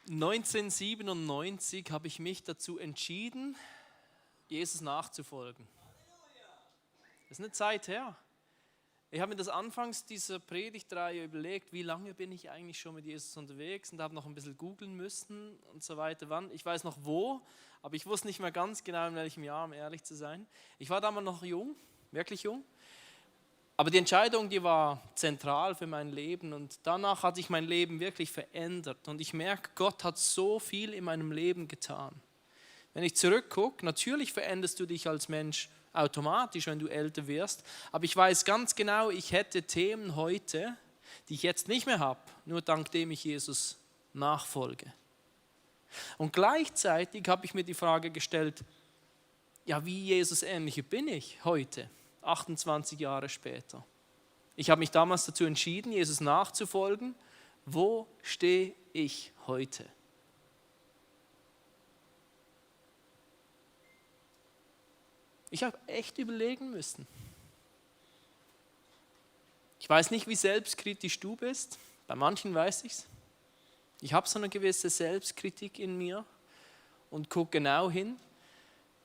1997 habe ich mich dazu entschieden, Jesus nachzufolgen. Das ist eine Zeit her. Ich habe mir das anfangs dieser Predigtreihe überlegt, wie lange bin ich eigentlich schon mit Jesus unterwegs, und habe noch ein bisschen googeln müssen und so weiter. Wann? Ich weiß noch wo, aber ich wusste nicht mehr ganz genau, in welchem Jahr, um ehrlich zu sein. Ich war damals noch jung, wirklich jung. Aber die Entscheidung, die war zentral für mein Leben, und danach hat sich mein Leben wirklich verändert. Und ich merke, Gott hat so viel in meinem Leben getan. Wenn ich zurückgucke, natürlich veränderst du dich als Mensch automatisch, wenn du älter wirst. Aber ich weiß ganz genau, ich hätte Themen heute, die ich jetzt nicht mehr habe, nur dank dem ich Jesus nachfolge. Und gleichzeitig habe ich mir die Frage gestellt, ja, wie Jesus ähnlicher bin ich heute? 28 Jahre später. Ich habe mich damals dazu entschieden, Jesus nachzufolgen. Wo stehe ich heute? Ich habe echt überlegen müssen. Ich weiß nicht, wie selbstkritisch du bist. Bei manchen weiß ich es. Ich habe so eine gewisse Selbstkritik in mir und gucke genau hin.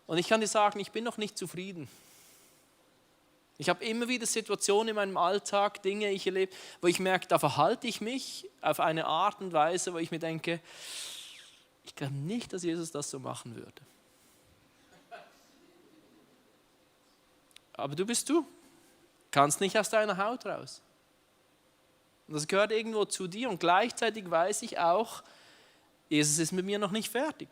Und ich kann dir sagen, ich bin noch nicht zufrieden. Ich habe immer wieder Situationen in meinem Alltag, Dinge, die ich erlebe, wo ich merke, da verhalte ich mich auf eine Art und Weise, wo ich mir denke, ich glaube nicht, dass Jesus das so machen würde. Aber du bist du, kannst nicht aus deiner Haut raus. Und das gehört irgendwo zu dir, und gleichzeitig weiß ich auch, Jesus ist mit mir noch nicht fertig.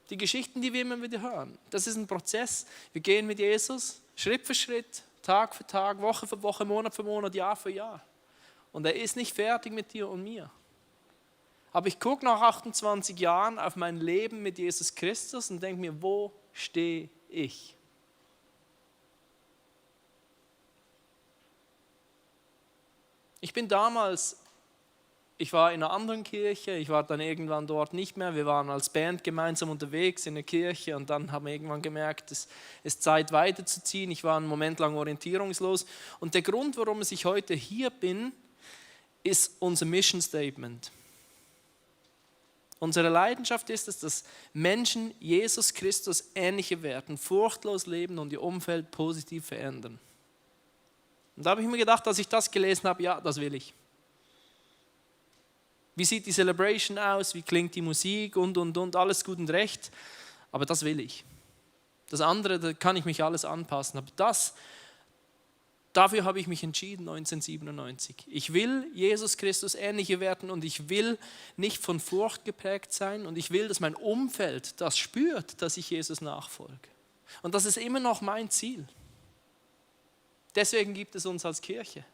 Die Geschichten, die wir immer wieder hören, das ist ein Prozess. Wir gehen mit Jesus Schritt für Schritt, Tag für Tag, Woche für Woche, Monat für Monat, Jahr für Jahr. Und er ist nicht fertig mit dir und mir. Aber ich gucke nach 28 Jahren auf mein Leben mit Jesus Christus und denke mir, wo stehe ich? Ich war in einer anderen Kirche, ich war dann irgendwann dort nicht mehr. Wir waren als Band gemeinsam unterwegs in der Kirche, und dann haben wir irgendwann gemerkt, es ist Zeit weiterzuziehen. Ich war einen Moment lang orientierungslos. Und der Grund, warum ich heute hier bin, ist unser Mission Statement. Unsere Leidenschaft ist es, dass Menschen Jesus Christus ähnlicher werden, furchtlos leben und ihr Umfeld positiv verändern. Und da habe ich mir gedacht, als ich das gelesen habe, ja, das will ich. Wie sieht die Celebration aus? Wie klingt die Musik? Und, alles gut und recht. Aber das will ich. Das andere, da kann ich mich alles anpassen. Aber dafür habe ich mich entschieden, 1997. Ich will Jesus Christus ähnlicher werden, und ich will nicht von Furcht geprägt sein, und ich will, dass mein Umfeld das spürt, dass ich Jesus nachfolge. Und das ist immer noch mein Ziel. Deswegen gibt es uns als Kirche.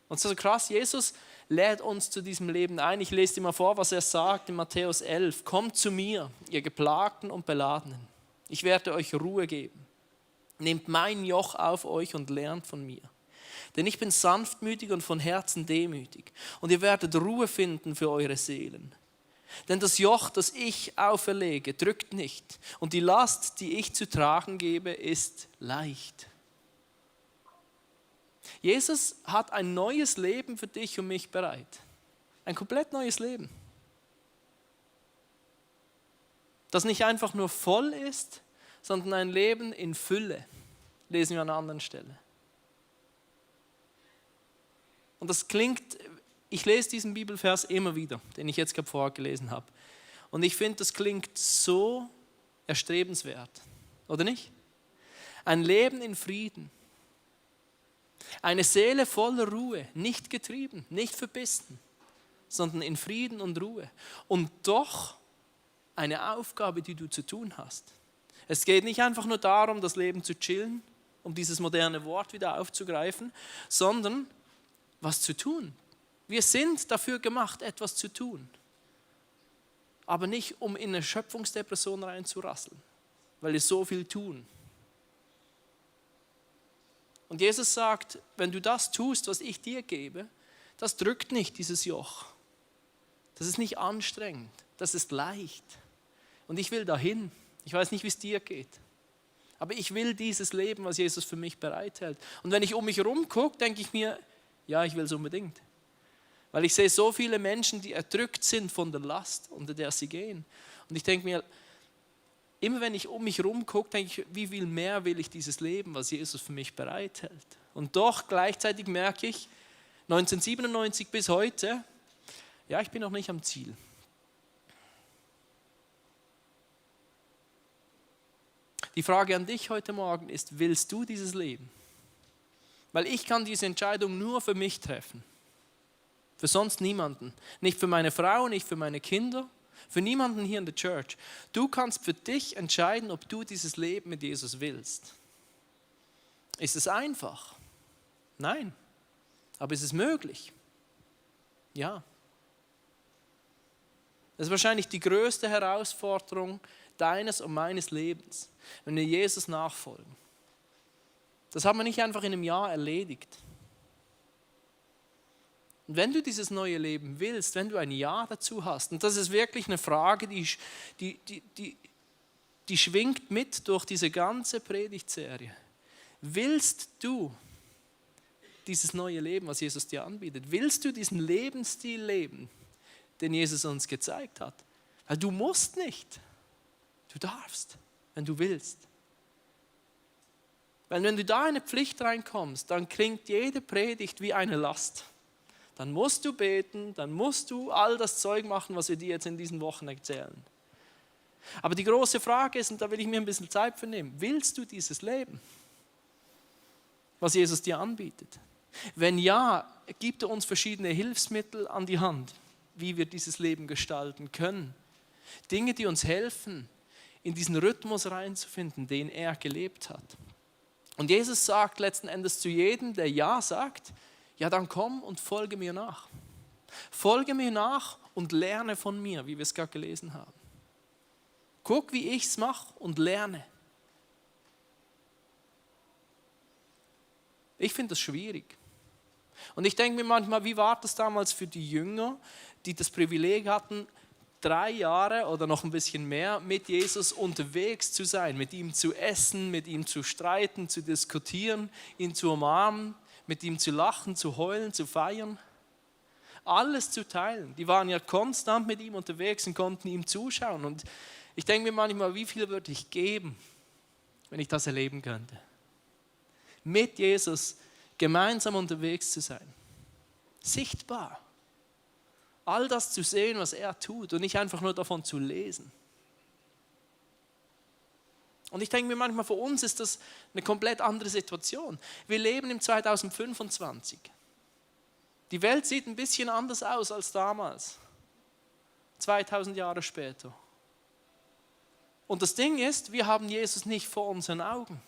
Und so krass, Jesus lädt uns zu diesem Leben ein. Ich lese dir mal vor, was er sagt in Matthäus 11. Kommt zu mir, ihr Geplagten und Beladenen. Ich werde euch Ruhe geben. Nehmt mein Joch auf euch und lernt von mir. Denn ich bin sanftmütig und von Herzen demütig. Und ihr werdet Ruhe finden für eure Seelen. Denn das Joch, das ich auferlege, drückt nicht. Und die Last, die ich zu tragen gebe, ist leicht. Jesus hat ein neues Leben für dich und mich bereit. Ein komplett neues Leben. Das nicht einfach nur voll ist, sondern ein Leben in Fülle. Lesen wir an einer anderen Stelle. Und das klingt, ich lese diesen Bibelvers immer wieder, den ich jetzt gerade vorgelesen habe. Und ich finde, das klingt so erstrebenswert, oder nicht? Ein Leben in Frieden. Eine Seele voller Ruhe, nicht getrieben, nicht verbissen, sondern in Frieden und Ruhe. Und doch eine Aufgabe, die du zu tun hast. Es geht nicht einfach nur darum, das Leben zu chillen, um dieses moderne Wort wieder aufzugreifen, sondern was zu tun. Wir sind dafür gemacht, etwas zu tun. Aber nicht, um in eine Schöpfungsdepression reinzurasseln, weil wir so viel tun. Und Jesus sagt, wenn du das tust, was ich dir gebe, das drückt nicht dieses Joch. Das ist nicht anstrengend, das ist leicht. Und ich will dahin. Ich weiß nicht, wie es dir geht. Aber ich will dieses Leben, was Jesus für mich bereithält. Und wenn ich um mich herum gucke, denke ich mir, ja, ich will es unbedingt. Weil ich sehe so viele Menschen, die erdrückt sind von der Last, unter der sie gehen. Und ich denke mir, immer wenn ich um mich herum gucke, denke ich, wie viel mehr will ich dieses Leben, was Jesus für mich bereithält. Und doch gleichzeitig merke ich, 1997 bis heute, ja, ich bin noch nicht am Ziel. Die Frage an dich heute Morgen ist, willst du dieses Leben? Weil ich kann diese Entscheidung nur für mich treffen. Für sonst niemanden. Nicht für meine Frau, nicht für meine Kinder, für niemanden hier in der Church. Du kannst für dich entscheiden, ob du dieses Leben mit Jesus willst. Ist es einfach? Nein. Aber ist es möglich? Ja. Das ist wahrscheinlich die größte Herausforderung deines und meines Lebens, wenn wir Jesus nachfolgen. Das haben wir nicht einfach in einem Jahr erledigt. Und wenn du dieses neue Leben willst, wenn du ein Ja dazu hast, und das ist wirklich eine Frage, die schwingt mit durch diese ganze Predigtserie. Willst du dieses neue Leben, was Jesus dir anbietet? Willst du diesen Lebensstil leben, den Jesus uns gezeigt hat? Weil du musst nicht. Du darfst, wenn du willst. Weil wenn du da in eine Pflicht reinkommst, dann klingt jede Predigt wie eine Last. Dann musst du beten, dann musst du all das Zeug machen, was wir dir jetzt in diesen Wochen erzählen. Aber die große Frage ist, und da will ich mir ein bisschen Zeit für nehmen, willst du dieses Leben, was Jesus dir anbietet? Wenn ja, gibt er uns verschiedene Hilfsmittel an die Hand, wie wir dieses Leben gestalten können. Dinge, die uns helfen, in diesen Rhythmus reinzufinden, den er gelebt hat. Und Jesus sagt letzten Endes zu jedem, der Ja sagt, ja, dann komm und folge mir nach. Folge mir nach und lerne von mir, wie wir es gerade gelesen haben. Guck, wie ich es mache und lerne. Ich finde das schwierig. Und ich denke mir manchmal, wie war das damals für die Jünger, die das Privileg hatten, 3 Jahre oder noch ein bisschen mehr mit Jesus unterwegs zu sein, mit ihm zu essen, mit ihm zu streiten, zu diskutieren, ihn zu umarmen, mit ihm zu lachen, zu heulen, zu feiern, alles zu teilen. Die waren ja konstant mit ihm unterwegs und konnten ihm zuschauen. Und ich denke mir manchmal, wie viel würde ich geben, wenn ich das erleben könnte? Mit Jesus gemeinsam unterwegs zu sein. Sichtbar. All das zu sehen, was er tut und nicht einfach nur davon zu lesen. Und ich denke mir manchmal, für uns ist das eine komplett andere Situation. Wir leben im 2025. Die Welt sieht ein bisschen anders aus als damals. 2000 Jahre später. Und das Ding ist, wir haben Jesus nicht vor unseren Augen.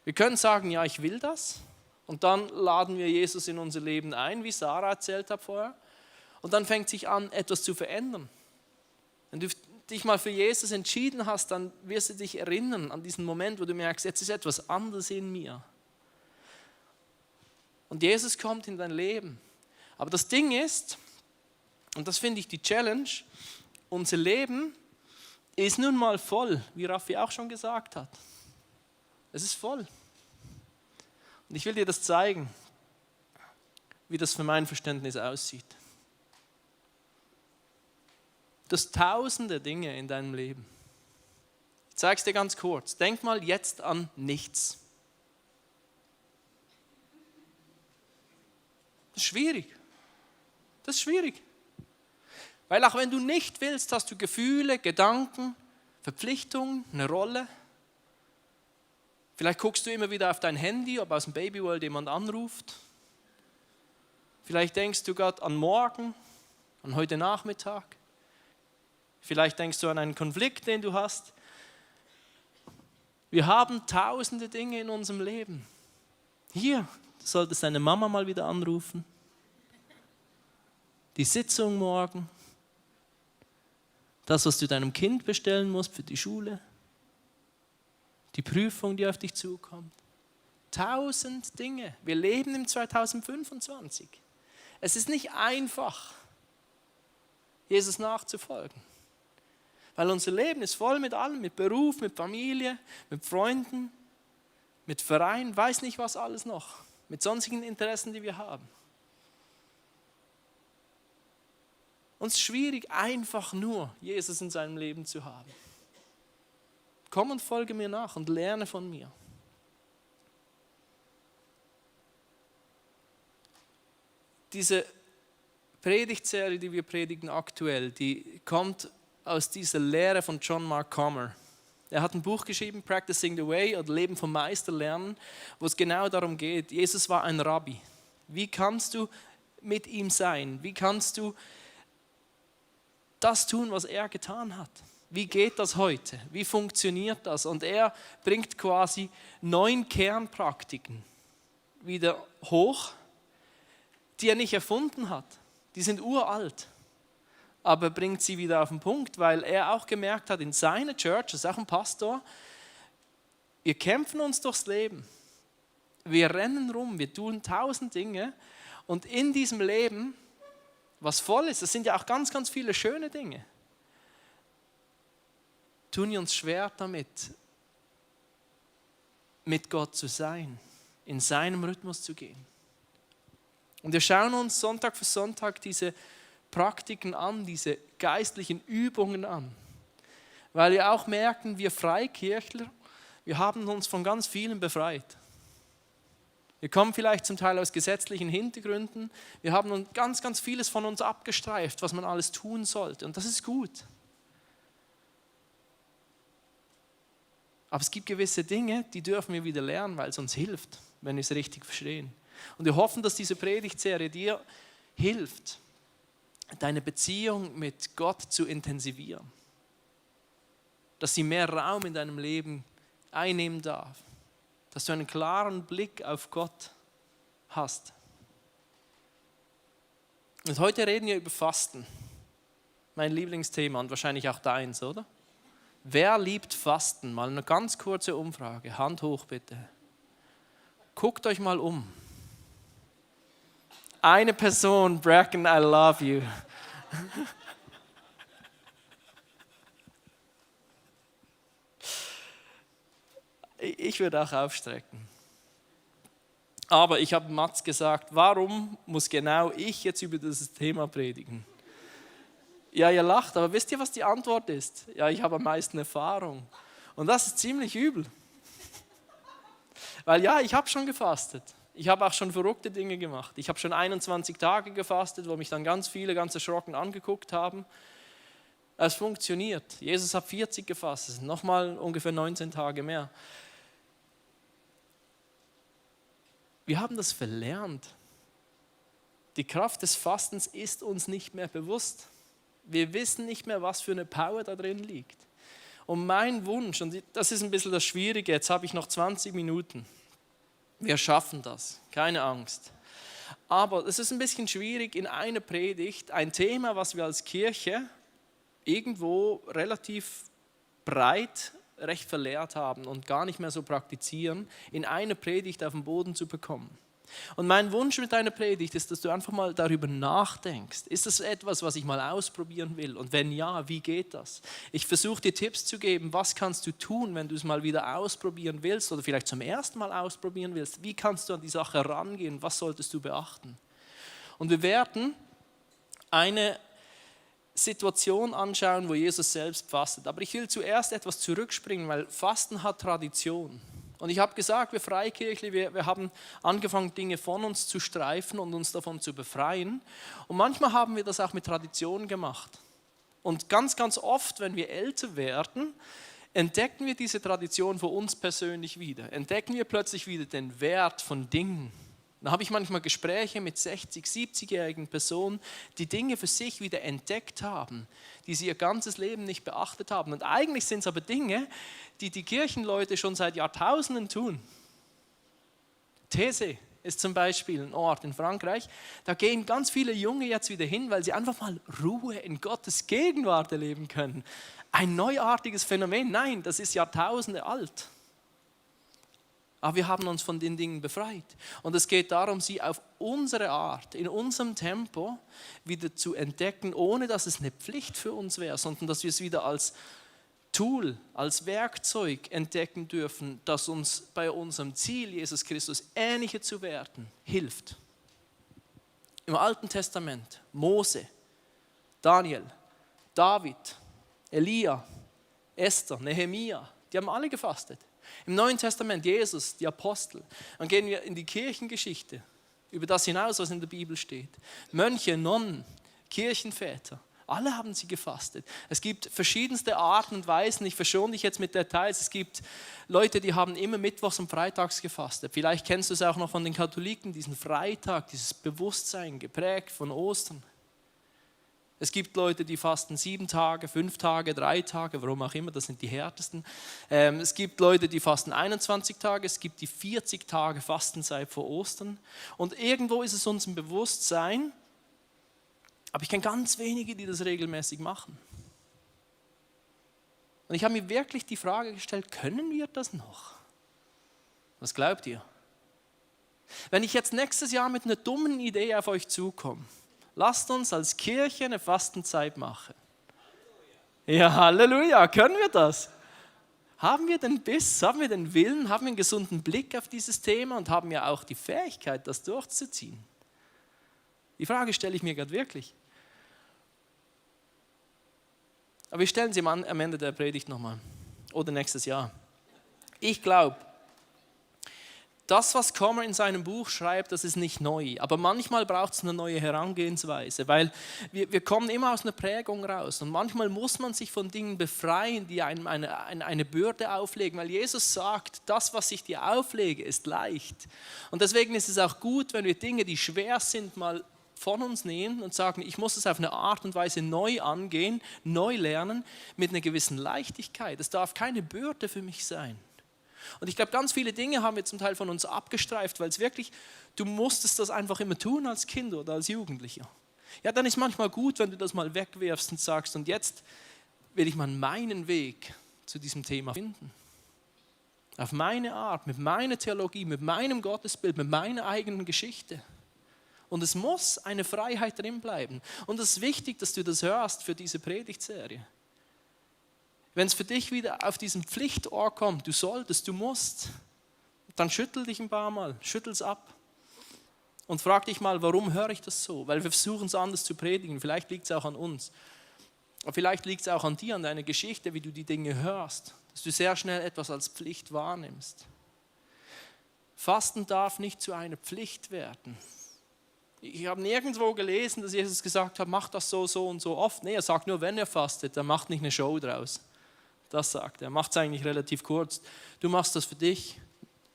Wir können sagen, ja, ich will das. Und dann laden wir Jesus in unser Leben ein, wie Sarah erzählt hat vorher. Und dann fängt sich an, etwas zu verändern. Wenn du dich mal für Jesus entschieden hast, dann wirst du dich erinnern an diesen Moment, wo du merkst, jetzt ist etwas anderes in mir. Und Jesus kommt in dein Leben. Aber das Ding ist, und das finde ich die Challenge, unser Leben ist nun mal voll, wie Raffi auch schon gesagt hat. Es ist voll. Und ich will dir das zeigen, wie das für mein Verständnis aussieht. Du hast tausende Dinge in deinem Leben. Ich zeige es dir ganz kurz. Denk mal jetzt an nichts. Das ist schwierig. Das ist schwierig. Weil auch wenn du nicht willst, hast du Gefühle, Gedanken, Verpflichtungen, eine Rolle. Vielleicht guckst du immer wieder auf dein Handy, ob aus dem Babyworld jemand anruft. Vielleicht denkst du gerade an morgen, an heute Nachmittag. Vielleicht denkst du an einen Konflikt, den du hast. Wir haben tausende Dinge in unserem Leben. Hier, du solltest deine Mama mal wieder anrufen. Die Sitzung morgen. Das, was du deinem Kind bestellen musst für die Schule. Die Prüfung, die auf dich zukommt. 1000 Dinge. Wir leben im 2025. Es ist nicht einfach, Jesus nachzufolgen. Weil unser Leben ist voll mit allem, mit Beruf, mit Familie, mit Freunden, mit Verein, weiß nicht was alles noch, mit sonstigen Interessen, die wir haben. Und es ist schwierig, einfach nur Jesus in seinem Leben zu haben. Komm und folge mir nach und lerne von mir. Diese Predigtserie, die wir predigen aktuell, die kommt aus dieser Lehre von John Mark Comer. Er hat ein Buch geschrieben, Practicing the Way oder Leben vom Meister lernen, wo es genau darum geht. Jesus war ein Rabbi. Wie kannst du mit ihm sein? Wie kannst du das tun, was er getan hat? Wie geht das heute? Wie funktioniert das? Und er bringt quasi 9 Kernpraktiken wieder hoch, die er nicht erfunden hat. Die sind uralt, aber bringt sie wieder auf den Punkt, weil er auch gemerkt hat, in seiner Church, das ist auch ein Pastor, wir kämpfen uns durchs Leben. Wir rennen rum, wir tun 1000 Dinge und in diesem Leben, was voll ist, das sind ja auch ganz, ganz viele schöne Dinge, tun wir uns schwer damit, mit Gott zu sein, in seinem Rhythmus zu gehen. Und wir schauen uns Sonntag für Sonntag diese Praktiken an, diese geistlichen Übungen an. Weil wir auch merken, wir Freikirchler, wir haben uns von ganz vielen befreit. Wir kommen vielleicht zum Teil aus gesetzlichen Hintergründen. Wir haben ganz, ganz vieles von uns abgestreift, was man alles tun sollte. Und das ist gut. Aber es gibt gewisse Dinge, die dürfen wir wieder lernen, weil es uns hilft, wenn wir es richtig verstehen. Und wir hoffen, dass diese Predigtserie dir hilft, deine Beziehung mit Gott zu intensivieren. Dass sie mehr Raum in deinem Leben einnehmen darf. Dass du einen klaren Blick auf Gott hast. Und heute reden wir über Fasten. Mein Lieblingsthema und wahrscheinlich auch deins, oder? Wer liebt Fasten? Mal eine ganz kurze Umfrage. Hand hoch bitte. Guckt euch mal um. Eine Person, Bracken, I love you. Ich würde auch aufstrecken. Aber ich habe Mats gesagt, warum muss genau ich jetzt über dieses Thema predigen? Ja, ihr lacht, aber wisst ihr, was die Antwort ist? Ja, ich habe am meisten Erfahrung. Und das ist ziemlich übel. Weil ja, ich habe schon gefastet. Ich habe auch schon verrückte Dinge gemacht. Ich habe schon 21 Tage gefastet, wo mich dann ganz viele ganz erschrocken angeguckt haben. Es funktioniert. Jesus hat 40 gefastet, nochmal ungefähr 19 Tage mehr. Wir haben das verlernt. Die Kraft des Fastens ist uns nicht mehr bewusst. Wir wissen nicht mehr, was für eine Power da drin liegt. Und mein Wunsch, und das ist ein bisschen das Schwierige, jetzt habe ich noch 20 Minuten. Wir schaffen das, keine Angst. Aber es ist ein bisschen schwierig in einer Predigt, ein Thema, was wir als Kirche irgendwo relativ breit recht verlehrt haben und gar nicht mehr so praktizieren, in einer Predigt auf den Boden zu bekommen. Und mein Wunsch mit deiner Predigt ist, dass du einfach mal darüber nachdenkst. Ist das etwas, was ich mal ausprobieren will? Und wenn ja, wie geht das? Ich versuche dir Tipps zu geben, was kannst du tun, wenn du es mal wieder ausprobieren willst oder vielleicht zum ersten Mal ausprobieren willst. Wie kannst du an die Sache rangehen? Was solltest du beachten? Und wir werden eine Situation anschauen, wo Jesus selbst fastet. Aber ich will zuerst etwas zurückspringen, weil Fasten hat Tradition. Und ich habe gesagt, wir Freikirchler, wir haben angefangen, Dinge von uns zu streifen und uns davon zu befreien. Und manchmal haben wir das auch mit Tradition gemacht. Und ganz, ganz oft, wenn wir älter werden, entdecken wir diese Tradition für uns persönlich wieder. Entdecken wir plötzlich wieder den Wert von Dingen. Da habe ich manchmal Gespräche mit 60-, 70-jährigen Personen, die Dinge für sich wieder entdeckt haben, die sie ihr ganzes Leben nicht beachtet haben. Und eigentlich sind es aber Dinge, die die Kirchenleute schon seit Jahrtausenden tun. These ist zum Beispiel ein Ort in Frankreich, da gehen ganz viele Junge jetzt wieder hin, weil sie einfach mal Ruhe in Gottes Gegenwart erleben können. Ein neuartiges Phänomen, nein, das ist Jahrtausende alt. Aber wir haben uns von den Dingen befreit. Und es geht darum, sie auf unsere Art, in unserem Tempo wieder zu entdecken, ohne dass es eine Pflicht für uns wäre, sondern dass wir es wieder als Tool, als Werkzeug entdecken dürfen, das uns bei unserem Ziel, Jesus Christus ähnlicher zu werden, hilft. Im Alten Testament, Mose, Daniel, David, Elia, Esther, Nehemia, die haben alle gefastet. Im Neuen Testament Jesus, die Apostel. Dann gehen wir in die Kirchengeschichte, über das hinaus, was in der Bibel steht. Mönche, Nonnen, Kirchenväter, alle haben sie gefastet. Es gibt verschiedenste Arten und Weisen, ich verschone dich jetzt mit Details. Es gibt Leute, die haben immer mittwochs und freitags gefastet. Vielleicht kennst du es auch noch von den Katholiken, diesen Freitag, dieses Bewusstsein, geprägt von Ostern. Es gibt Leute, die fasten 7 Tage, 5 Tage, 3 Tage, warum auch immer, das sind die härtesten. Es gibt Leute, die fasten 21 Tage, es gibt die 40 Tage Fastenzeit vor Ostern. Und irgendwo ist es uns im Bewusstsein, aber ich kenne ganz wenige, die das regelmäßig machen. Und ich habe mir wirklich die Frage gestellt, können wir das noch? Was glaubt ihr? Wenn ich jetzt nächstes Jahr mit einer dummen Idee auf euch zukomme, lasst uns als Kirche eine Fastenzeit machen. Ja, Halleluja, können wir das? Haben wir den Biss, haben wir den Willen, haben wir einen gesunden Blick auf dieses Thema und haben wir auch die Fähigkeit, das durchzuziehen? Die Frage stelle ich mir gerade wirklich. Aber wir stellen sie am Ende der Predigt nochmal oder nächstes Jahr. Ich glaube, das, was Comer in seinem Buch schreibt, das ist nicht neu. Aber manchmal braucht es eine neue Herangehensweise, weil wir kommen immer aus einer Prägung raus. Und manchmal muss man sich von Dingen befreien, die einem eine Bürde auflegen. Weil Jesus sagt, das, was ich dir auflege, ist leicht. Und deswegen ist es auch gut, wenn wir Dinge, die schwer sind, mal von uns nehmen und sagen, ich muss es auf eine Art und Weise neu angehen, neu lernen, mit einer gewissen Leichtigkeit. Es darf keine Bürde für mich sein. Und ich glaube, ganz viele Dinge haben wir zum Teil von uns abgestreift, weil es wirklich, du musstest das einfach immer tun als Kind oder als Jugendlicher. Ja, dann ist manchmal gut, wenn du das mal wegwirfst und sagst, und jetzt will ich mal meinen Weg zu diesem Thema finden. Auf meine Art, mit meiner Theologie, mit meinem Gottesbild, mit meiner eigenen Geschichte. Und es muss eine Freiheit drin bleiben. Und es ist wichtig, dass du das hörst für diese Predigtserie. Wenn es für dich wieder auf diesen Pflichtohr kommt, du solltest, du musst, dann schüttel dich ein paar Mal, schüttel es ab und frag dich mal, warum höre ich das so? Weil wir versuchen es anders zu predigen, vielleicht liegt es auch an uns. Aber vielleicht liegt es auch an dir, an deiner Geschichte, wie du die Dinge hörst, dass du sehr schnell etwas als Pflicht wahrnimmst. Fasten darf nicht zu einer Pflicht werden. Ich habe nirgendwo gelesen, dass Jesus gesagt hat, macht das so, so und so oft. Nee, er sagt nur, wenn ihr fastet, dann macht nicht eine Show draus. Das sagt er. Er macht es eigentlich relativ kurz. Du machst das für dich,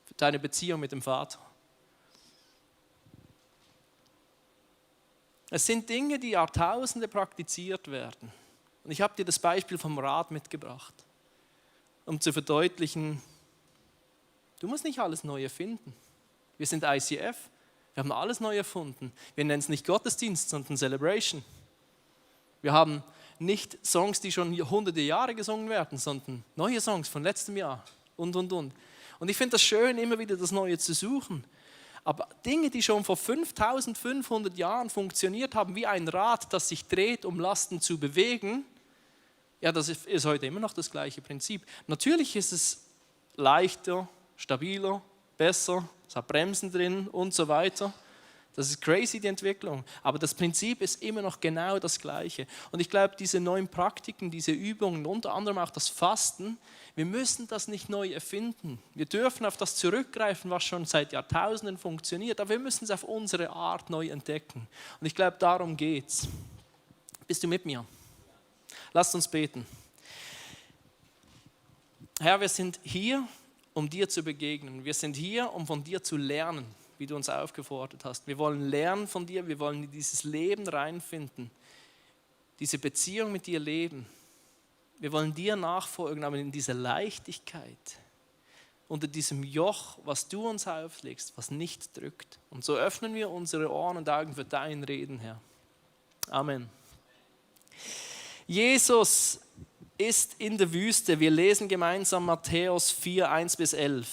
für deine Beziehung mit dem Vater. Es sind Dinge, die Jahrtausende praktiziert werden. Und ich habe dir das Beispiel vom Rad mitgebracht, um zu verdeutlichen, du musst nicht alles neu erfinden. Wir sind ICF, wir haben alles neu erfunden. Wir nennen es nicht Gottesdienst, sondern Celebration. Wir haben nicht Songs, die schon hunderte Jahre gesungen werden, sondern neue Songs von letztem Jahr und. Und ich finde das schön, immer wieder das Neue zu suchen. Aber Dinge, die schon vor 5500 Jahren funktioniert haben, wie ein Rad, das sich dreht, um Lasten zu bewegen, ja, das ist heute immer noch das gleiche Prinzip. Natürlich ist es leichter, stabiler, besser, es hat Bremsen drin und so weiter. Das ist crazy, die Entwicklung. Aber das Prinzip ist immer noch genau das Gleiche. Und ich glaube, diese neuen Praktiken, diese Übungen, unter anderem auch das Fasten, wir müssen das nicht neu erfinden. Wir dürfen auf das zurückgreifen, was schon seit Jahrtausenden funktioniert, aber wir müssen es auf unsere Art neu entdecken. Und ich glaube, darum geht's. Bist du mit mir? Lasst uns beten. Herr, wir sind hier, um dir zu begegnen. Wir sind hier, um von dir zu lernen, wie du uns aufgefordert hast. Wir wollen lernen von dir, wir wollen in dieses Leben reinfinden, diese Beziehung mit dir leben. Wir wollen dir nachfolgen, aber in dieser Leichtigkeit, unter diesem Joch, was du uns auflegst, was nicht drückt. Und so öffnen wir unsere Ohren und Augen für dein Reden, Herr. Amen. Jesus ist in der Wüste. Wir lesen gemeinsam Matthäus 4, 1-11.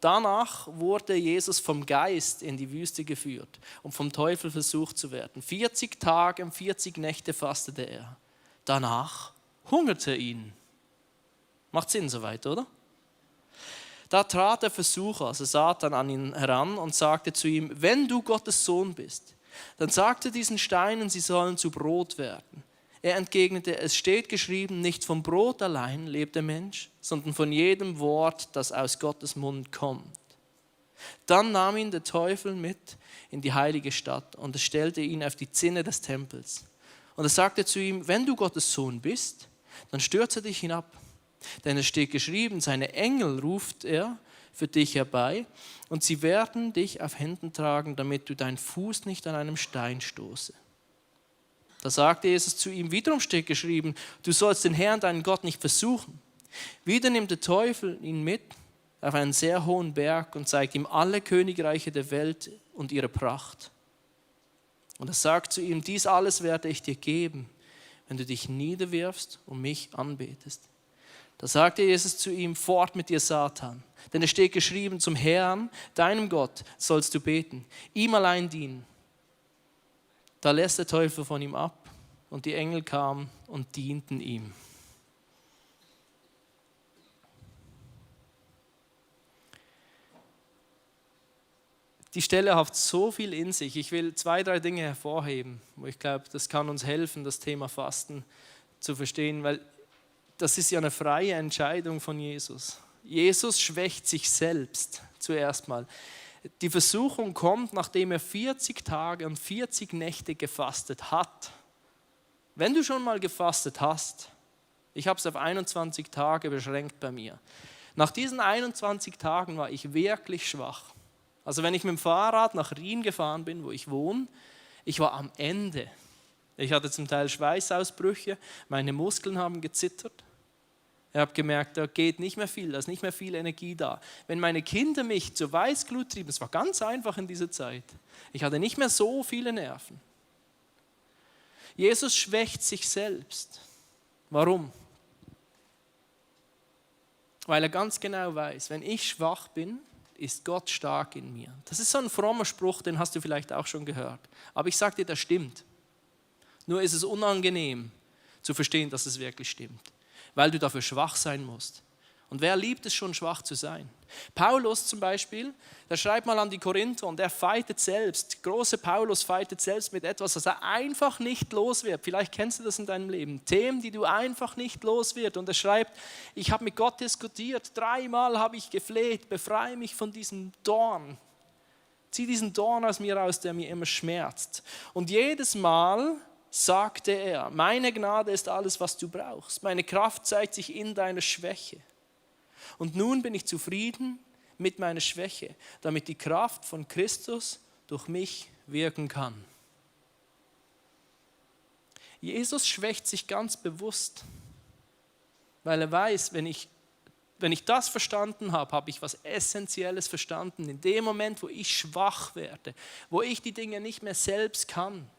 Danach wurde Jesus vom Geist in die Wüste geführt, um vom Teufel versucht zu werden. 40 Tage und 40 Nächte fastete er. Danach hungerte ihn. Macht Sinn soweit, oder? Da trat der Versucher, also Satan, an ihn heran und sagte zu ihm, wenn du Gottes Sohn bist, dann sag zu diesen Steinen, sie sollen zu Brot werden. Er entgegnete, es steht geschrieben, nicht vom Brot allein lebt der Mensch, sondern von jedem Wort, das aus Gottes Mund kommt. Dann nahm ihn der Teufel mit in die heilige Stadt und es stellte ihn auf die Zinne des Tempels. Und er sagte zu ihm, wenn du Gottes Sohn bist, dann stürze dich hinab. Denn es steht geschrieben, seine Engel ruft er für dich herbei und sie werden dich auf Händen tragen, damit du deinen Fuß nicht an einem Stein stoße. Da sagte Jesus zu ihm, wiederum steht geschrieben, du sollst den Herrn, deinen Gott, nicht versuchen. Wieder nimmt der Teufel ihn mit auf einen sehr hohen Berg und zeigt ihm alle Königreiche der Welt und ihre Pracht. Und er sagt zu ihm, dies alles werde ich dir geben, wenn du dich niederwirfst und mich anbetest. Da sagte Jesus zu ihm, fort mit dir, Satan, denn es steht geschrieben, zum Herrn, deinem Gott, sollst du beten, ihm allein dienen. Da lässt der Teufel von ihm ab und die Engel kamen und dienten ihm. Die Stelle hat so viel in sich. Ich will 2, 3 Dinge hervorheben, wo ich glaube, das kann uns helfen, das Thema Fasten zu verstehen, weil das ist ja eine freie Entscheidung von Jesus. Jesus schwächt sich selbst zuerst mal. Die Versuchung kommt, nachdem er 40 Tage und 40 Nächte gefastet hat. Wenn du schon mal gefastet hast, ich habe es auf 21 Tage beschränkt bei mir. Nach diesen 21 Tagen war ich wirklich schwach. Also wenn ich mit dem Fahrrad nach Rien gefahren bin, wo ich wohne, ich war am Ende. Ich hatte zum Teil Schweißausbrüche, meine Muskeln haben gezittert. Ich habe gemerkt, da geht nicht mehr viel, da ist nicht mehr viel Energie da. Wenn meine Kinder mich zur Weißglut trieben, es war ganz einfach in dieser Zeit, ich hatte nicht mehr so viele Nerven. Jesus schwächt sich selbst. Warum? Weil er ganz genau weiß, wenn ich schwach bin, ist Gott stark in mir. Das ist so ein frommer Spruch, den hast du vielleicht auch schon gehört. Aber ich sage dir, das stimmt. Nur ist es unangenehm zu verstehen, dass es wirklich stimmt. Weil du dafür schwach sein musst. Und wer liebt es schon, schwach zu sein? Paulus zum Beispiel, der schreibt mal an die Korinther und er fightet selbst. Große Paulus fightet selbst mit etwas, das er einfach nicht los wird. Vielleicht kennst du das in deinem Leben. Themen, die du einfach nicht los wird. Und er schreibt, ich habe mit Gott diskutiert, 3-mal habe ich gefleht, befreie mich von diesem Dorn. Zieh diesen Dorn aus mir raus, der mir immer schmerzt. Und jedes Mal sagte er, meine Gnade ist alles, was du brauchst. Meine Kraft zeigt sich in deiner Schwäche. Und nun bin ich zufrieden mit meiner Schwäche, damit die Kraft von Christus durch mich wirken kann. Jesus schwächt sich ganz bewusst, weil er weiß, wenn ich das verstanden habe, habe ich was Essentielles verstanden. In dem Moment, wo ich schwach werde, wo ich die Dinge nicht mehr selbst kann,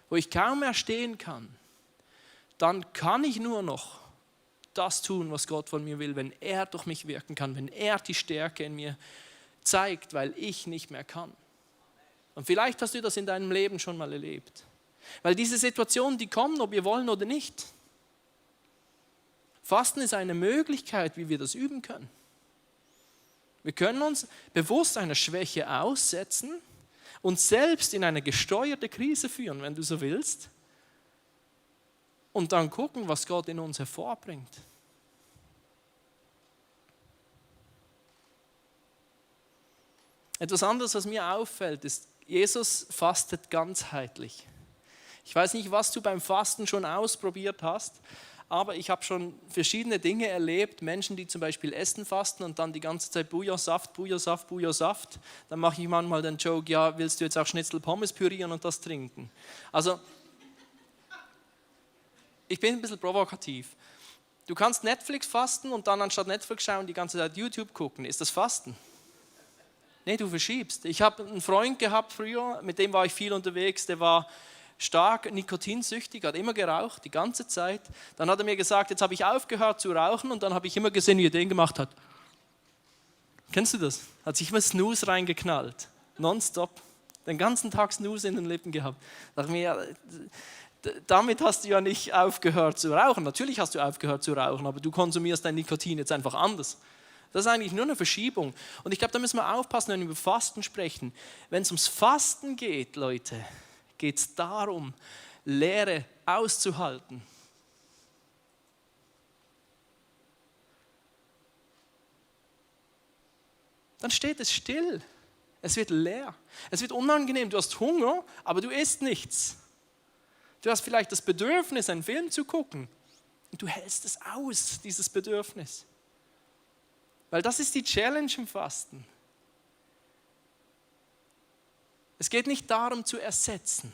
wo ich kaum mehr stehen kann, dann kann ich nur noch das tun, was Gott von mir will, wenn er durch mich wirken kann, wenn er die Stärke in mir zeigt, weil ich nicht mehr kann. Und vielleicht hast du das in deinem Leben schon mal erlebt. Weil diese Situationen, die kommen, ob wir wollen oder nicht. Fasten ist eine Möglichkeit, wie wir das üben können. Wir können uns bewusst einer Schwäche aussetzen, uns selbst in eine gesteuerte Krise führen, wenn du so willst, und dann gucken, was Gott in uns hervorbringt. Etwas anderes, was mir auffällt, ist, Jesus fastet ganzheitlich. Ich weiß nicht, was du beim Fasten schon ausprobiert hast, aber ich habe schon verschiedene Dinge erlebt. Menschen, die zum Beispiel Essen fasten und dann die ganze Zeit Bujasaft, Bujasaft, Bujasaft. Dann mache ich manchmal den Joke, ja, willst du jetzt auch Schnitzel Pommes pürieren und das trinken? Also, ich bin ein bisschen provokativ. Du kannst Netflix fasten und dann anstatt Netflix schauen, die ganze Zeit YouTube gucken. Ist das Fasten? Nee, du verschiebst. Ich habe einen Freund gehabt früher, mit dem war ich viel unterwegs, der war stark nikotinsüchtig, hat immer geraucht, die ganze Zeit. Dann hat er mir gesagt, jetzt habe ich aufgehört zu rauchen und dann habe ich immer gesehen, wie er den gemacht hat. Kennst du das? Hat sich immer Snooze reingeknallt, nonstop, den ganzen Tag Snooze in den Lippen gehabt. Da dachte ich mir, damit hast du ja nicht aufgehört zu rauchen. Natürlich hast du aufgehört zu rauchen, aber du konsumierst dein Nikotin jetzt einfach anders. Das ist eigentlich nur eine Verschiebung. Und ich glaube, da müssen wir aufpassen, wenn wir über Fasten sprechen. Wenn es ums Fasten geht, Leute, geht es darum, Leere auszuhalten. Dann steht es still. Es wird leer. Es wird unangenehm. Du hast Hunger, aber du isst nichts. Du hast vielleicht das Bedürfnis, einen Film zu gucken. Und du hältst es aus, dieses Bedürfnis. Weil das ist die Challenge im Fasten. Es geht nicht darum zu ersetzen,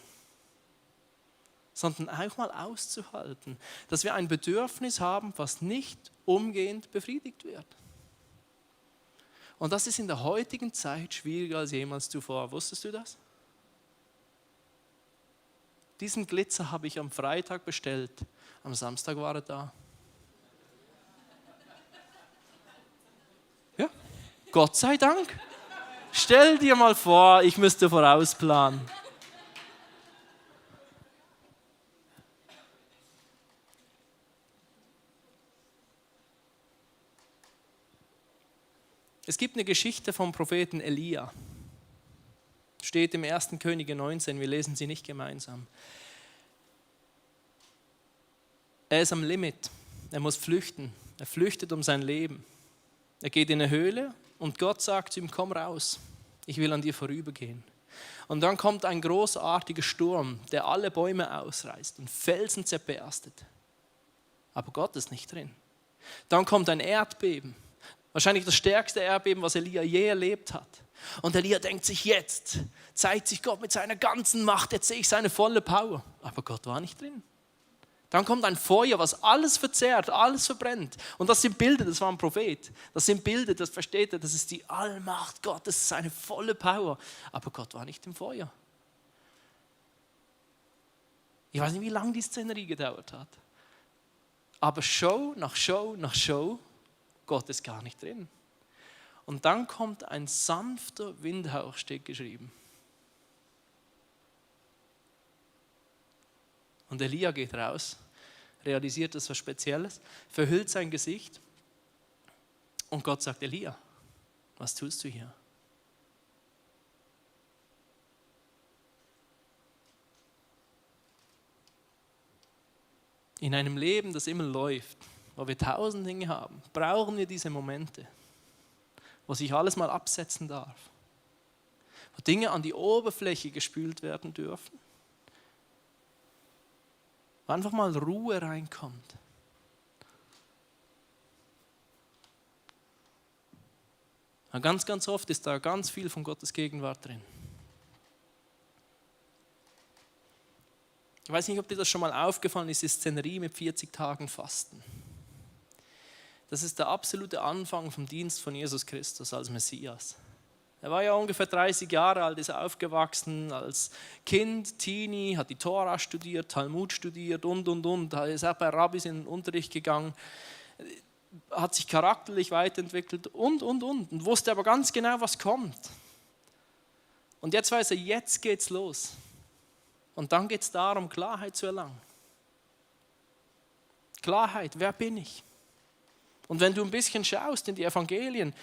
sondern auch mal auszuhalten, dass wir ein Bedürfnis haben, was nicht umgehend befriedigt wird. Und das ist in der heutigen Zeit schwieriger als jemals zuvor. Wusstest du das? Diesen Glitzer habe ich am Freitag bestellt. Am Samstag war er da. Ja, Gott sei Dank. Stell dir mal vor, ich müsste vorausplanen. Es gibt eine Geschichte vom Propheten Elia. Steht im 1. Könige 19, wir lesen sie nicht gemeinsam. Er ist am Limit, er muss flüchten, er flüchtet um sein Leben. Er geht in eine Höhle und Gott sagt zu ihm, komm raus, ich will an dir vorübergehen. Und dann kommt ein großartiger Sturm, der alle Bäume ausreißt und Felsen zerberstet. Aber Gott ist nicht drin. Dann kommt ein Erdbeben, wahrscheinlich das stärkste Erdbeben, was Elia je erlebt hat. Und Elia denkt sich, jetzt zeigt sich Gott mit seiner ganzen Macht, jetzt sehe ich seine volle Power. Aber Gott war nicht drin. Dann kommt ein Feuer, was alles verzehrt, alles verbrennt. Und das sind Bilder, das war ein Prophet. Das sind Bilder, das versteht er, das ist die Allmacht Gottes, seine volle Power. Aber Gott war nicht im Feuer. Ich weiß nicht, wie lange die Szenerie gedauert hat. Aber Show nach Show nach Show, Gott ist gar nicht drin. Und dann kommt ein sanfter Windhauch, steht geschrieben. Und Elia geht raus, realisiert etwas Spezielles, verhüllt sein Gesicht und Gott sagt, Elia, was tust du hier? In einem Leben, das immer läuft, wo wir 1000 Dinge haben, brauchen wir diese Momente, wo sich alles mal absetzen darf, wo Dinge an die Oberfläche gespült werden dürfen, wo einfach mal Ruhe reinkommt. Und ganz oft ist da ganz viel von Gottes Gegenwart drin. Ich weiß nicht, ob dir das schon mal aufgefallen ist, die Szenerie mit 40 Tagen Fasten. Das ist der absolute Anfang vom Dienst von Jesus Christus als Messias. Er war ja ungefähr 30 Jahre alt, ist aufgewachsen als Kind, Teenie, hat die Tora studiert, Talmud studiert und. Ist auch bei Rabbis in den Unterricht gegangen, hat sich charakterlich weiterentwickelt und wusste aber ganz genau, was kommt. Und jetzt weiß er, jetzt geht's los. Und dann geht es darum, Klarheit zu erlangen. Klarheit, wer bin ich? Und wenn du ein bisschen schaust in die Evangelien,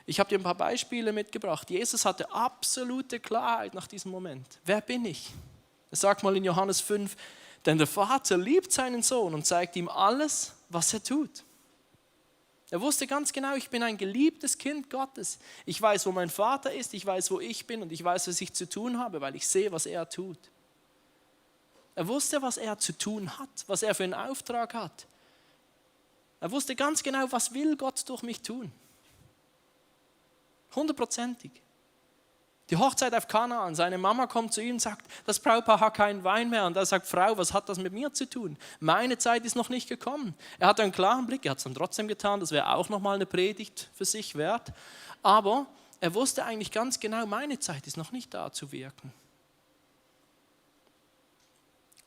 ich habe dir ein paar Beispiele mitgebracht. Jesus hatte absolute Klarheit nach diesem Moment. Wer bin ich? Er sagt mal in Johannes 5, denn der Vater liebt seinen Sohn und zeigt ihm alles, was er tut. Er wusste ganz genau, ich bin ein geliebtes Kind Gottes. Ich weiß, wo mein Vater ist, ich weiß, wo ich bin und ich weiß, was ich zu tun habe, weil ich sehe, was er tut. Er wusste, was er zu tun hat, was er für einen Auftrag hat. Er wusste ganz genau, was will Gott durch mich tun. 100%ig. Die Hochzeit auf Kanaan, seine Mama kommt zu ihm und sagt, das Brautpaar hat keinen Wein mehr. Und er sagt, Frau, was hat das mit mir zu tun? Meine Zeit ist noch nicht gekommen. Er hatte einen klaren Blick, er hat es dann trotzdem getan, das wäre auch nochmal eine Predigt für sich wert. Aber er wusste eigentlich ganz genau, meine Zeit ist noch nicht da zu wirken.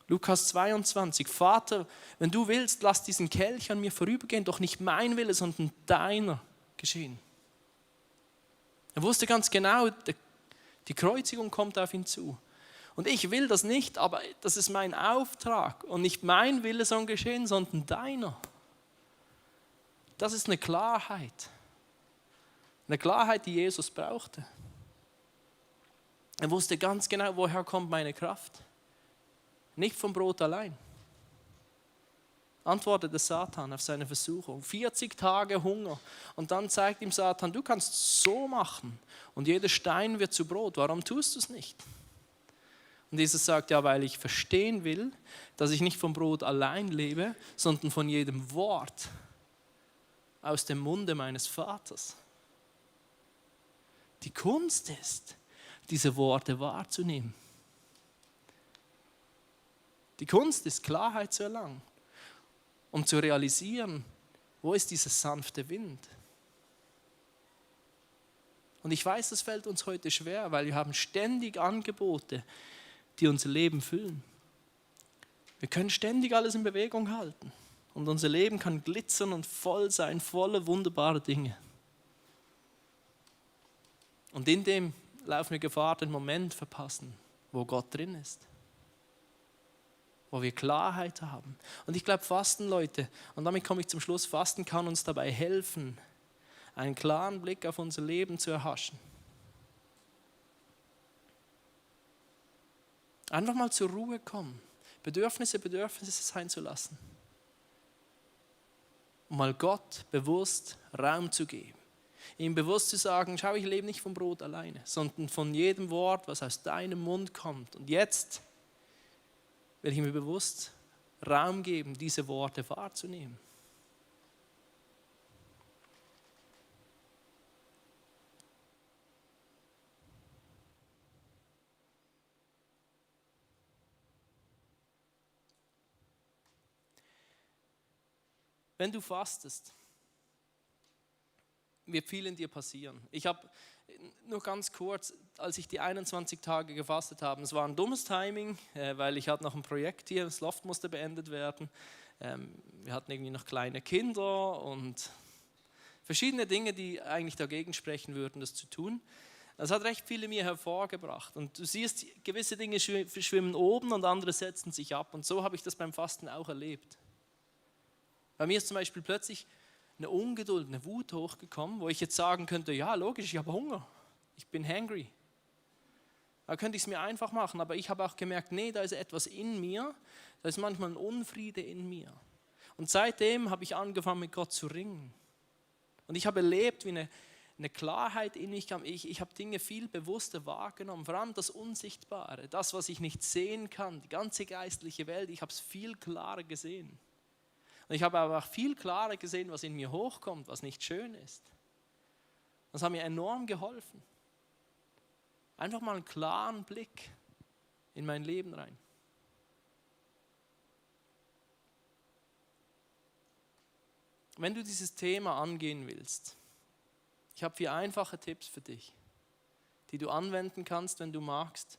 Lukas 22, Vater, wenn du willst, lass diesen Kelch an mir vorübergehen, doch nicht mein Wille, sondern deiner geschehen. Er wusste ganz genau, die Kreuzigung kommt auf ihn zu. Und ich will das nicht, aber das ist mein Auftrag. Und nicht mein Wille soll geschehen, sondern deiner. Das ist eine Klarheit. Eine Klarheit, die Jesus brauchte. Er wusste ganz genau, woher kommt meine Kraft. Nicht vom Brot allein. Antwortete Satan auf seine Versuchung. 40 Tage Hunger. Und dann zeigt ihm Satan, du kannst so machen. Und jeder Stein wird zu Brot. Warum tust du es nicht? Und Jesus sagt, ja, weil ich verstehen will, dass ich nicht vom Brot allein lebe, sondern von jedem Wort aus dem Munde meines Vaters. Die Kunst ist, diese Worte wahrzunehmen. Die Kunst ist, Klarheit zu erlangen, um zu realisieren, wo ist dieser sanfte Wind. Und ich weiß, das fällt uns heute schwer, weil wir haben ständig Angebote, die unser Leben füllen. Wir können ständig alles in Bewegung halten und unser Leben kann glitzern und voll sein, voller wunderbarer Dinge. Und in dem laufen wir Gefahr, den Moment verpassen, wo Gott drin ist, wo wir Klarheit haben. Und ich glaube, Fasten, Leute, und damit komme ich zum Schluss, Fasten kann uns dabei helfen, einen klaren Blick auf unser Leben zu erhaschen. Einfach mal zur Ruhe kommen, Bedürfnisse sein zu lassen. Und mal Gott bewusst Raum zu geben. Ihm bewusst zu sagen, schau, ich lebe nicht vom Brot alleine, sondern von jedem Wort, was aus deinem Mund kommt. Und jetzt will ich mir bewusst Raum geben, diese Worte wahrzunehmen. Wenn du fastest, wird viel in dir passieren. Ich habe nur ganz kurz, als ich die 21 Tage gefastet habe, es war ein dummes Timing, weil ich hatte noch ein Projekt hier, das Loft musste beendet werden. Wir hatten irgendwie noch kleine Kinder und verschiedene Dinge, die eigentlich dagegen sprechen würden, das zu tun. Das hat recht viele mir hervorgebracht. Und du siehst, gewisse Dinge schwimmen oben und andere setzen sich ab. Und so habe ich das beim Fasten auch erlebt. Bei mir ist zum Beispiel plötzlich eine Ungeduld, eine Wut hochgekommen, wo ich jetzt sagen könnte, ja logisch, ich habe Hunger, ich bin hungry. Da könnte ich es mir einfach machen, aber ich habe auch gemerkt, nee, da ist etwas in mir, da ist manchmal ein Unfriede in mir. Und seitdem habe ich angefangen, mit Gott zu ringen. Und ich habe erlebt, wie eine Klarheit in mich kam. Ich habe Dinge viel bewusster wahrgenommen, vor allem das Unsichtbare, das, was ich nicht sehen kann, die ganze geistliche Welt, ich habe es viel klarer gesehen. Und ich habe aber auch viel klarer gesehen, was in mir hochkommt, was nicht schön ist. Das hat mir enorm geholfen. Einfach mal einen klaren Blick in mein Leben rein. Wenn du dieses Thema angehen willst, ich habe 4 einfache Tipps für dich, die du anwenden kannst, wenn du magst,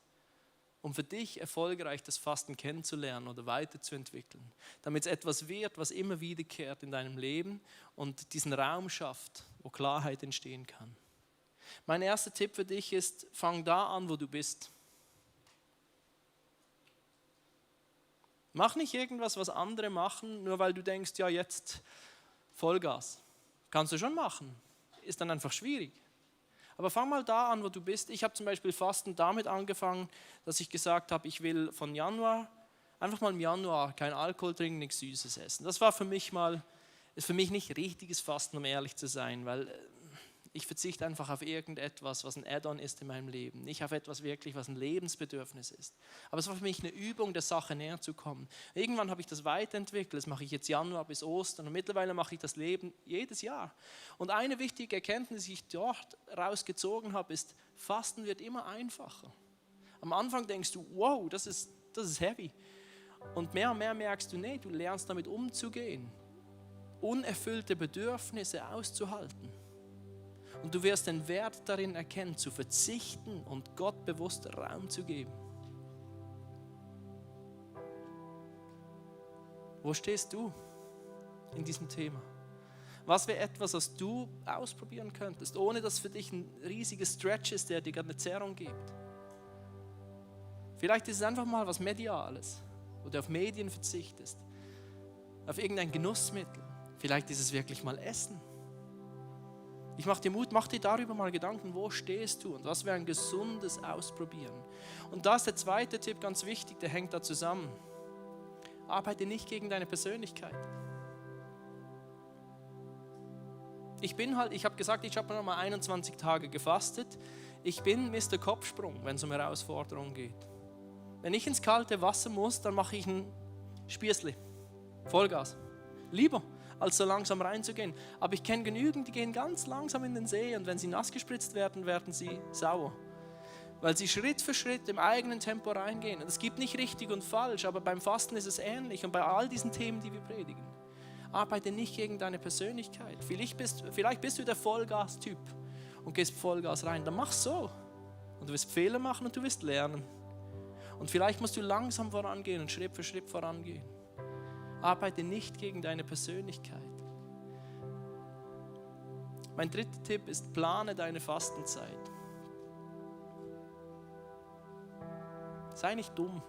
um für dich erfolgreich das Fasten kennenzulernen oder weiterzuentwickeln, damit es etwas wird, was immer wiederkehrt in deinem Leben und diesen Raum schafft, wo Klarheit entstehen kann. Mein erster Tipp für dich ist, fang da an, wo du bist. Mach nicht irgendwas, was andere machen, nur weil du denkst, ja jetzt Vollgas. Kannst du schon machen, ist dann einfach schwierig. Aber fang mal da an, wo du bist. Ich habe zum Beispiel Fasten damit angefangen, dass ich gesagt habe, ich will von Januar, einfach mal im Januar kein Alkohol trinken, nichts Süßes essen. Das war für mich nicht richtiges Fasten, um ehrlich zu sein, weil ich verzichte einfach auf irgendetwas, was ein Add-on ist in meinem Leben, nicht auf etwas wirklich, was ein Lebensbedürfnis ist. Aber es war für mich eine Übung, der Sache näher zu kommen. Irgendwann habe ich das weiterentwickelt, das mache ich jetzt Januar bis Ostern und mittlerweile mache ich das Leben jedes Jahr. Und eine wichtige Erkenntnis, die ich dort rausgezogen habe, ist, Fasten wird immer einfacher. Am Anfang denkst du, wow, das ist heavy. Und mehr merkst du, nee, du lernst damit umzugehen, unerfüllte Bedürfnisse auszuhalten. Und du wirst den Wert darin erkennen, zu verzichten und Gott bewusst Raum zu geben. Wo stehst du in diesem Thema? Was wäre etwas, was du ausprobieren könntest, ohne dass für dich ein riesiger Stretch ist, der dir gerade eine Zerrung gibt? Vielleicht ist es einfach mal was Mediales, wo du auf Medien verzichtest, auf irgendein Genussmittel. Vielleicht ist es wirklich mal Essen. Ich mache dir Mut, mach dir darüber mal Gedanken, wo stehst du und was wäre ein gesundes Ausprobieren. Und da ist der zweite Tipp ganz wichtig, der hängt da zusammen. Arbeite nicht gegen deine Persönlichkeit. Ich habe gesagt, ich habe noch mal 21 Tage gefastet. Ich bin Mr. Kopfsprung, wenn es um Herausforderungen geht. Wenn ich ins kalte Wasser muss, dann mache ich ein Spießli, Vollgas. Lieber, als so langsam reinzugehen. Aber ich kenne genügend, die gehen ganz langsam in den See und wenn sie nass gespritzt werden, werden sie sauer. Weil sie Schritt für Schritt im eigenen Tempo reingehen. Und es gibt nicht richtig und falsch, aber beim Fasten ist es ähnlich und bei all diesen Themen, die wir predigen. Arbeite nicht gegen deine Persönlichkeit. Vielleicht bist du der Vollgas-Typ und gehst Vollgas rein. Dann mach so. Und du wirst Fehler machen und du wirst lernen. Und vielleicht musst du langsam vorangehen und Schritt für Schritt vorangehen. Arbeite nicht gegen deine Persönlichkeit. Mein dritter Tipp ist, plane deine Fastenzeit. Sei nicht dumm.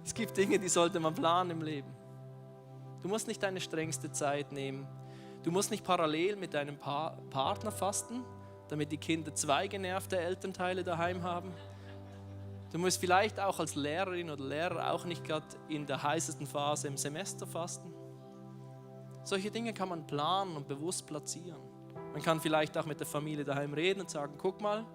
Es gibt Dinge, die sollte man planen im Leben. Du musst nicht deine strengste Zeit nehmen. Du musst nicht parallel mit deinem Partner fasten, damit die Kinder 2 genervte Elternteile daheim haben. Du musst vielleicht auch als Lehrerin oder Lehrer auch nicht gerade in der heißesten Phase im Semester fasten. Solche Dinge kann man planen und bewusst platzieren. Man kann vielleicht auch mit der Familie daheim reden und sagen, guck mal,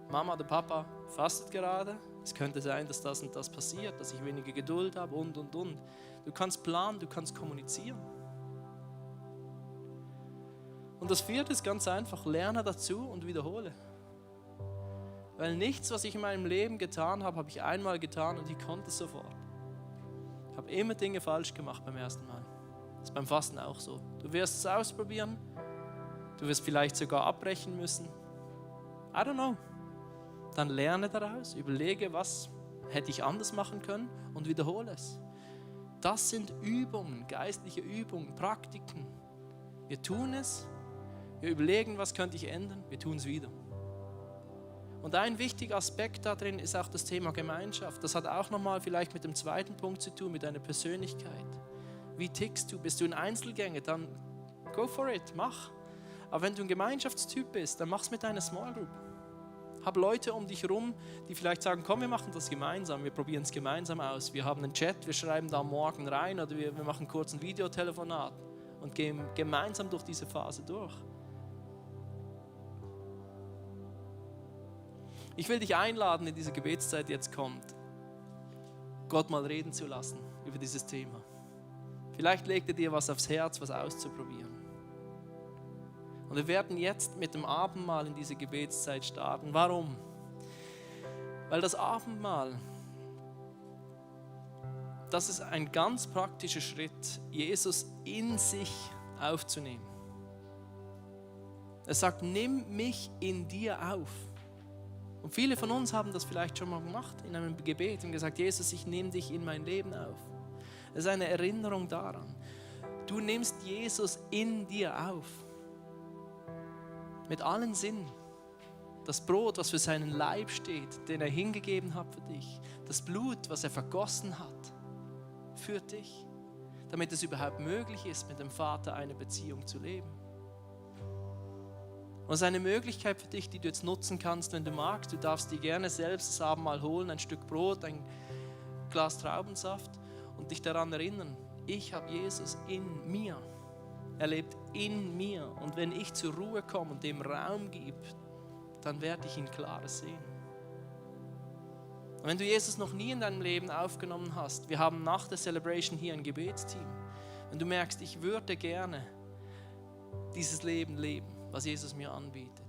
Mama oder Papa fastet gerade. Es könnte sein, dass das und das passiert, dass ich weniger Geduld habe und. Du kannst planen, du kannst kommunizieren. Und das vierte ist ganz einfach, lerne dazu und wiederhole. Weil nichts, was ich in meinem Leben getan habe, habe ich einmal getan und ich konnte es sofort. Ich habe immer Dinge falsch gemacht beim ersten Mal. Das ist beim Fasten auch so. Du wirst es ausprobieren, du wirst vielleicht sogar abbrechen müssen. I don't know. Dann lerne daraus, überlege, was hätte ich anders machen können und wiederhole es. Das sind Übungen, geistliche Übungen, Praktiken. Wir tun es, wir überlegen, was könnte ich ändern, wir tun es wieder. Und ein wichtiger Aspekt da drin ist auch das Thema Gemeinschaft. Das hat auch nochmal vielleicht mit dem zweiten Punkt zu tun, mit deiner Persönlichkeit. Wie tickst du? Bist du ein Einzelgänger? Dann go for it, mach. Aber wenn du ein Gemeinschaftstyp bist, dann mach's mit deiner Small Group. Hab Leute um dich herum, die vielleicht sagen, komm, wir machen das gemeinsam, wir probieren es gemeinsam aus. Wir haben einen Chat, wir schreiben da morgen rein oder wir machen kurz ein Videotelefonat und gehen gemeinsam durch diese Phase durch. Ich will dich einladen, in diese Gebetszeit jetzt kommt, Gott mal reden zu lassen über dieses Thema. Vielleicht legt er dir was aufs Herz, was auszuprobieren. Und wir werden jetzt mit dem Abendmahl in diese Gebetszeit starten. Warum? Weil das Abendmahl, das ist ein ganz praktischer Schritt, Jesus in sich aufzunehmen. Er sagt, nimm mich in dir auf. Und viele von uns haben das vielleicht schon mal gemacht in einem Gebet und gesagt, Jesus, ich nehme dich in mein Leben auf. Das ist eine Erinnerung daran. Du nimmst Jesus in dir auf. Mit allen Sinnen. Das Brot, was für seinen Leib steht, den er hingegeben hat für dich. Das Blut, was er vergossen hat für dich. Damit es überhaupt möglich ist, mit dem Vater eine Beziehung zu leben. Und es ist eine Möglichkeit für dich, die du jetzt nutzen kannst, wenn du magst. Du darfst dir gerne selbst das Abendmahl holen, ein Stück Brot, ein Glas Traubensaft und dich daran erinnern, ich habe Jesus in mir. Er lebt in mir. Und wenn ich zur Ruhe komme und dem Raum gebe, dann werde ich ihn klarer sehen. Und wenn du Jesus noch nie in deinem Leben aufgenommen hast, wir haben nach der Celebration hier ein Gebetsteam. Wenn du merkst, ich würde gerne dieses Leben leben, was Jesus mir anbietet,